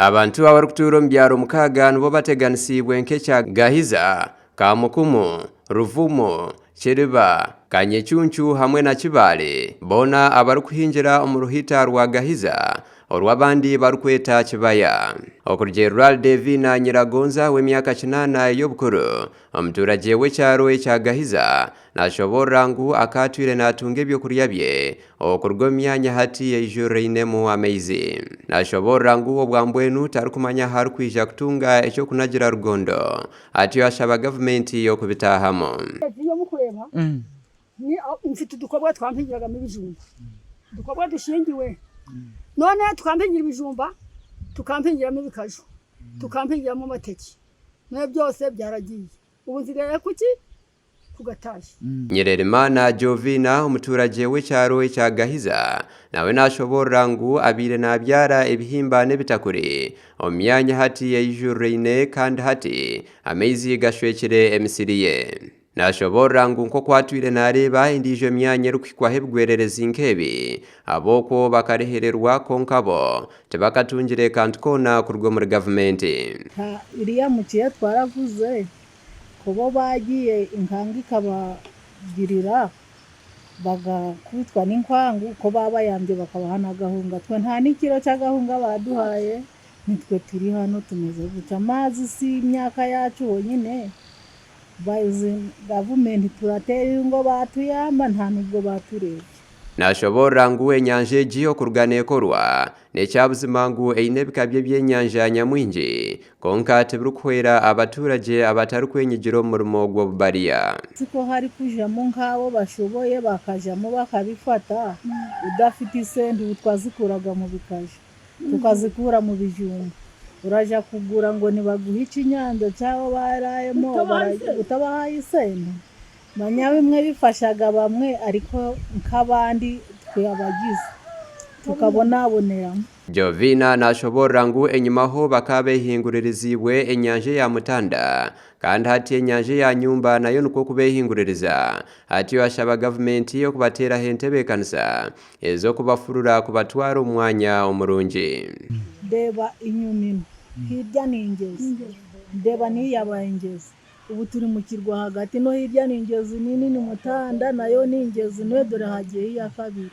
Abantu abarikutuura omu byaro mukaaga nibo bateganisiibwe nk'ekya Gahiza, Kamukumu, Ruvumu, Kiriba, Kanyecuncu hamwe na Kibaale boona abarikuhingira omu ruhita rwa Gahiza oru abandi barikweta Kibaya. Okurugiirira Devina Nyiragonza w'emyaka kinaana ey'obukuru, omutuuragye w'ekyaro ekya Gahiza nashoboorora ngu akaatwire naatunga ebyokurya bye okuruga omu myanya hati eijurirainemu amaizi. Nashoboorora ngu obwambwenu tarikumanya ahu arikwija kutunga eky'okunagira rugondo Atyo ashaba gavumenti okubitaahamu. Ebi omukureeba ni mfite udukobwa twampingiragamo ibijumba, udukobwa dushingiwe none tukampingira ibijumba, tukampingiramo ibikaju, tukampingiramo amateke none byose byaragiye ubu nsigaye kuki? Kugatashya. Nyirerimana Jovina omuturagye w'ekyaro ekya Gahiza nawe nashoboorora ngu abaire nabyara ebihimba n'ebitakuri omu myanya hati eyijuriraine kandi hati amaizi gashwekire emisiri ye. Nashoboorora ngu nk'oku atwire nareeba endiijo myanya erikuhikwaho ebigwererezi nk'ebi, ab'okwo bakarehererwa kwonka bo tibakatungire kantu koona kuruga omuri gavumenti. Iriya mukiya twaravuze Ku bo baagiye enkangu ikabagirira, bagakubitwa n'enkwangu, ku baabayambye bakabaha n'agahunga. Twe nta n'ekiro ky'agahunga baaduhaye, nitwe turi hanu tumeze gutyo. Amaazi si myaka yaacu honyine, gavumenti turateera ngu baatuyamba nta n'obwo baatureebye. Nashoboorora ngu enyanja egi okuruga neekorwa, n'ekya buzima ngu eine ebika by'ebyenyanja nyamwingi, Kwonka tibirikuhwera abaturagye abatarikwenyigira omu murimo gw'obubariya. Siko harikujamu nk'abo bashoboye bakajamu bakabifata, udafite isente ubu twazikuraga mu bikaju, tukazikura mu bijumba, uraja kugura ngo nibaguha ekinyanja kyabo barayemo utabahaye isente? Manya bimwe bifashaga bamwe ariko nk'abandi twe abagize tukabonaboneramu. Jovina nashoboorora ngu enyimaho bakaba behinguririziibwe enyanja eya Mutanda kandi hati enyanja eya Nyumba nayo nikwo kubehinguririza. Atyo ashaba gavumenti okubateeraho entebeekanisa ez'okubafurura kubatwara omu mwanya omurungi. Ndeeba enyuma inu, hirya ni Ngyezi, ndeeba niyo yabaye Ngyezi. Ubu turi mu kirwa hagati no hirya ni Ngyezi nini ni Mutanda nayo ni Ngyezi noe dore hagiyeho iya kabiri.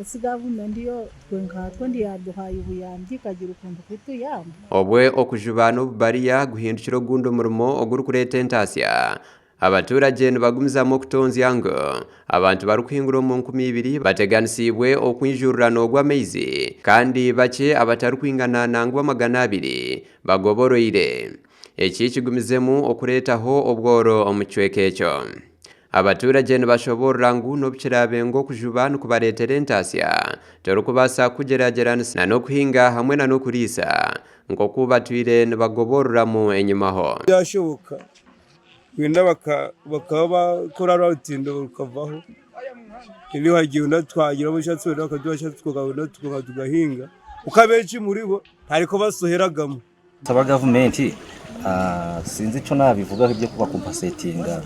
Esi gavumenti yo twe nkatwe ndiyaduhaye obuyambi ikagira ukuntu kutuyamba. Obwe okujuba n'obubariya guhindukire ogundi omurimo ogurikureeta entaasya, abaturagye nibagumizamu okutonzya ngu abantu barikuhingura omu 2000 bateganisiibwe okwijurirana ogw'amaizi kandi bakye abatarikwingana nangwa 200 bagoboroire. Eki kigumizemu okureetaho obworo omu kicweka ekyo. Abaturagye nibashoboorora ngu n'obu kiraabe ngu okujuba nikubareetera entaasya, torikubaasa kugyeragyeranisa na n'okuhinga hamwe na n'okuriisa nk'oku batwire nibagoboororamu enyimaho. Byashoboka wenda bakaba bakora orutindo rukavaho then hagira twagira obushatsi wenda bakaduha obushatsi tukaba tugahinga kwonka abaingi omuribo hariko basoheragamu. Nsaba gavumenti sinzi icyo nabivugaho ibyo kubakompasetinga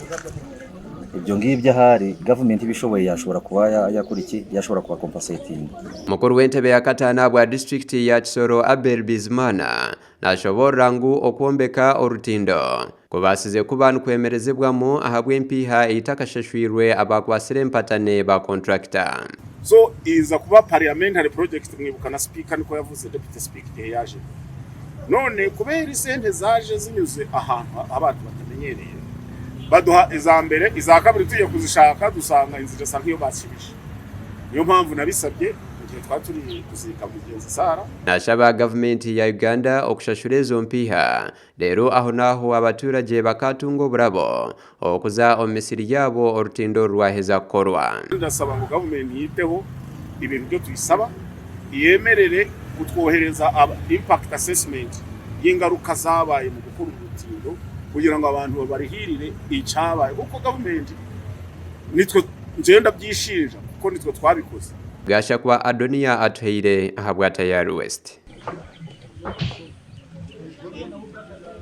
ibyo ngibyo ahari gavumenti ibishoboye yashobora kuba yakora iki yashobora kubakompasetinga. Mukuru w'entebe ya kataano ahabwa disiturikiti ya Kisoro Abel Bizimana nashoboorora ngu okwombeka orutindo kubaasize kuba nikwemerezibwamu ahabw'empiiha eitakashashwirwe abakwatsire empatane ba kontrakita. So iza kuba parliamentary project mwibuka na speaker niko yavuze deputy speaker igihe yaje none kubera isente zaje zinyuze ahantu abantu batamenyereye baduha iza mbere iza kabiri tugiye kuzishaka dusanga inzira isa nk'iyo basibije niyo mpamvu nabisabye mu gihe twari turi kuzika mugenzi Sara. Nashaba gavumenti ya Uganda okushashura ezo mpiiha Reero ahonaaho abaturagye bakaatunga oburabo okuza omu misiri yaabo orutindo oru rwaheza kukorwa. Ndasaba ngu gavumenti yiteho ebintu byo tuyisaba, yemerere kutwohereza impact assessment y'engaruka zabaye mu gukora uru rutindo kugira ngu abantu babarihirire ekyabaye kuko gavumenti nitwe njewe ndabyishinja kuko nitwe twabikoze. Gashakwa Adonia Atuhaire ahabwa Tayari West.